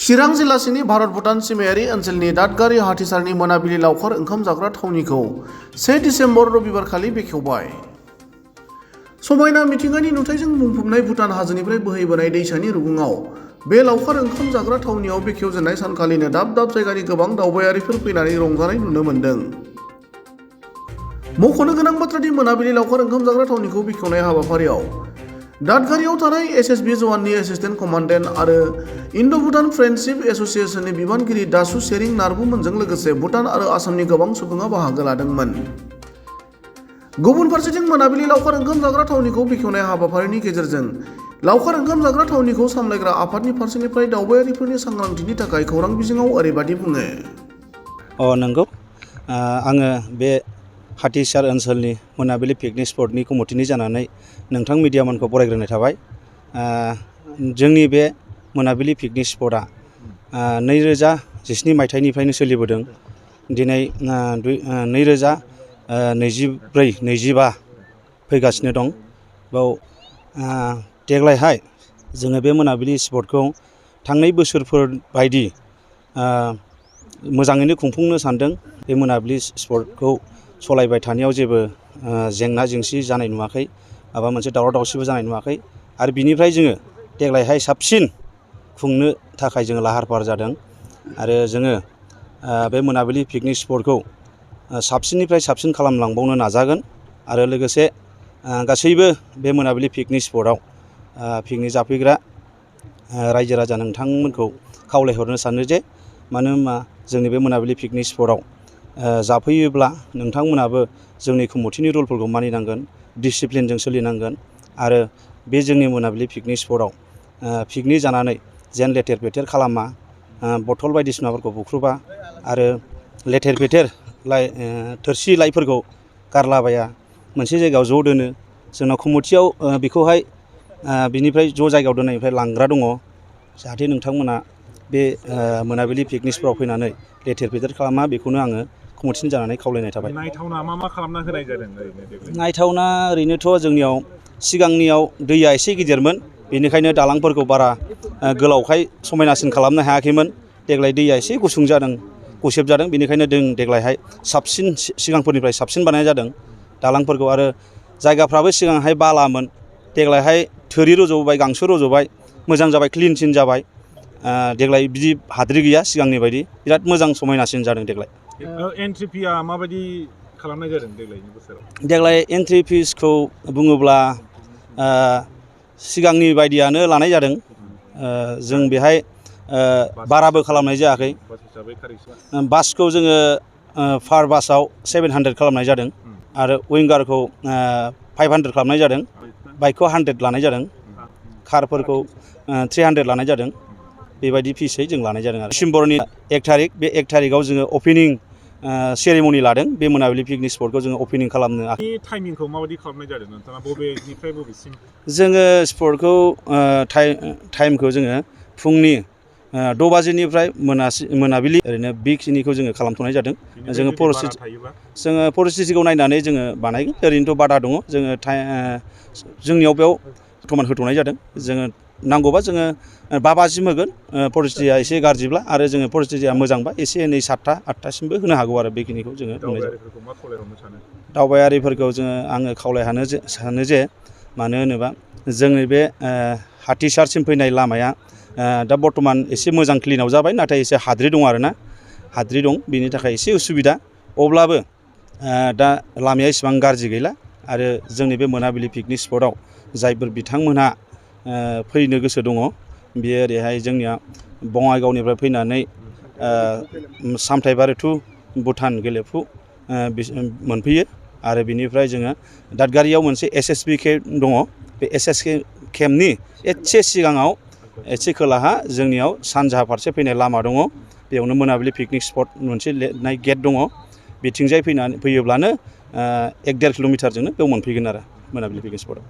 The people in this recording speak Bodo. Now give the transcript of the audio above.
चिरां जिल्लासिनि भारत भुटान सिमायारि ओनसोलनि दादगारि हाथिसारनि मोनाबिलि लावखार ओंखाम जाग्रा थावनिखौ 1 डिसेम्बर रबिबारखालि बेखेवबाय। समायना मिथिंगानि नुथायजों बुंफबनाय भुटान हाजोनिफ्राय बोहैबोनाय दैसानि रुगुङाव बे लावखार ओंखाम जाग्रा थावनियाव बेखेवजेननाय सानखालिनो दाब दाब जायगानि गोबां दावबायारिफोर फैनानै रंजानाय नुनो मोन्दों। मख'नो गोनां बाथ्रादि मोनाबिलि लावखार ओंखाम जाग्रा थावनिखौ बेखेवनाय हाबाफारियाव दादगारियाव थानाय एसएसबि जवाननि एसिस्टेन्ट कमान्डेन्ट आरो इन्ड'-भुटान फ्रेन्डशिप एस'सिएशननि बिबानगिरि दासु सेरिं नार्बुमोनजों लोगोसे भुटान आरो आसामनि गोबां सुबुङा बाहागो लादोंमोन। गुबुन फारसेथिं मोनाबिलि लावखार ओंखाम जाग्रा थावनिखौ बेखेवनाय हाबाफारिनि गेजेरजों लावखार ओंखाम जाग्रा थावनिखौ सामलायग्रा आफादनि फारसेनिफ्राय दावबायारिफोरनि सांग्रांथिनि थाखाय खौरां बिजोङाव ओरैबादि बुङो। नंगौ, आङो बे हाथिसार ओनसोलनि मोनाबिलि पिकनिक स्पटनि कमिटिनि जानानै नोंथां मिडियामोनखौ बरायग्रोनाय थाबाय। जोंनि बे मोनाबिलि पिकनिक स्पटआ 2017 मायथाइनिफ्रायनो सोलिबोदों। दिनै 2024-25 फैगासिनो दं। बाव देग्लायहाय जोङो बे मोनाबिलि स्पटखौ थांनाय बोसोरफोर बायदि मोजाङैनो खुंफुंनो सानदों। बे मोनाबिलि स्पटखौ सलायबाय थानायाव जेबो जेंना जेंसि जानाय नुवाखै, माबा मोनसे दावराव दावसिबो जानाय नुवाखै आरो बिनिफ्राय जोङो देग्लायहाय साबसिन खुंनो थाखाय जोङो लाहार फाहार जादों आरो जोङो बे मोनाबिलि पिकनिक स्पटखौ साबसिननिफ्राय साबसिन खालामलांबावनो नाजागोन आरो लोगोसे गासैबो बे मोनाबिलि पिकनिक स्पटआव पिकनिक जाफैग्रा रायजो राजा नोंथांमोनखौ खावलायहरनो सानो जे मानो होनबा जोंनि बे मोनाबिलि पिकनिक स्पटआव जाफैयोब्ला नोंथांमोनाबो जोंनि कमिटिनि रुलफोरखौ मानिनांगोन, डिसिप्लिनजों सोलिनांगोन आरो बे जोंनि मोनाबिलि पिकनिक स्पटआव पिकनिक जानानै जेन लेथेर फेथेर खालामा, बथल बायदिसिनाफोरखौ बुख्रुबा आरो लेथेर फेथेर थोरसि लाइफोरखौ गारलाबाया, मोनसे जायगायाव ज' दोनो। जोंनाव कमिटियाव बेखौहाय बिनिफ्राय ज' जायगायाव दोननायनिफ्राय लांग्रा दङ, जाहाथे नोंथांमोना बे मोनाबिलि पिकनिक स्पटआव फैनानै लेथेर फेथेर खालामा, बेखौनो आङो कमिटिनि जानानै खावलायनाय थाबाय। नायथावना मा खालामना होनाय जादों ओरैनो? नायथावना ओरैनोथ' जोंनियाव सिगांनियाव दैया एसे गिदिरमोन, बेनिखायनो दालांफोरखौ बारा गोलावखाय समायनासिन खालामनो हायाखैमोन। देग्लाय दैया एसे गुसुं जादों, गुसेब जादों, बेनिखायनो जों देग्लायहाय साबसिन सिगांफोरनिफ्राय साबसिन बानायनाय जादों दालांफोरखौ। आरो जायगाफ्राबो सिगांहाय बालामोन, देग्लायहाय थोरि रज'बाय, गांसो रज'बाय, मोजां जाबाय, क्लिनसिन जाबाय। देग्लाय बिदि हाद्रि गैया सिगांनि बायदि, बिराद मोजां समायनासिन जादों देग्लाय। एन्ट्रि फिया माबायदि खालामनाय जादों देग्लायनि बोसोराव? देग्लाय एन्ट्रि फिसखौ बुङोब्ला सिगांनि बायदियानो लानाय जादों। जों बेहाय बाराबो खालामनाय जायाखै। बासखौ जोङो पार बासाव 700 खालामनाय जादों आरो विंगारखौ 500 खालामनाय जादों, बाइकखौ 100 लानाय जादों, कारफोरखौ 300 लानाय जादों। बेबायदि फिसै जों लानाय जादों आरो डिसेम्बरनि 1 थारिख, बे 1 थारिखआव जोङो अपेनिं सेरेमनि लादों। बे मोनाबिलि पिकनिक स्पटखौ जोङो अपेनिं खालामनो। टाइमिंखौ माबायदि खालामनाय जादों नोंथाङा? बबेनिफ्राय बबेसिम? जोङो स्पटखौ टाइमखौ जोङो फुंनि 6 बाजिनिफ्राय मोनाबिलि ओरैनो बेखिनिखौ जोङो खालामथ'नाय जादों। जोङो परिस्थितिखौ नायनानै जोङो बानायगोन। ओरैनोथ' बादा दङ, जोङो जोंनियाव बेयाव बर्थमान होथ'नाय जादों। जोङो नांगौबा जोङो 5 बाजिसिम होगोन, परिस्थितिया एसे गाज्रिब्ला, आरो जोङो परिस्थितिया मोजांबा एसे एनै 7टा 8टासिमबो होनो हागौ आरो बेखिनिखौ जोङो बुंनाय जायो। दावबायारिफोरखौ आङो खावलायनो सानो जे, मानो होनोबा जोंनि बे हाथिसारसिम फैनाय लामाया दा बर्थमान एसे मोजां क्लिनाव जाबाय, नाथाय एसे हाद्रि दं आरोना, हाद्रि दं, बेनि थाखाय एसे उसुबिदा। अब्लाबो दा लामाया इसेबां गाज्रि गैला आरो जोंनि बे मोनाबिलि पिकनिक स्पटआव जायफोर बिथांमोनहा फैनो गोसो दङ, बेयो ओरैहाय जोंनिया बङाइगावनिफ्राय फैनानै सामथाइबारि टु भुटान गेलेफु मोनफैयो आरो बिनिफ्राय जोङो दादगारियाव मोनसे SSB केम्प दङ। बे SSB केम्पनि एसे सिगाङाव एसे खोलाहा जोंनियाव सानजाहा फारसे फैनाय लामा दङ, बेयावनो मोनाबिलि पिकनिक स्पट मोनसे लिरनाय गेट दङ। बिथिंजाय फैयोब्लानो 1-1.5 किल'मिटारजोंनो बेयाव मोनफैगोन आरो मोनाबिलि पिकनिक स्पटआव।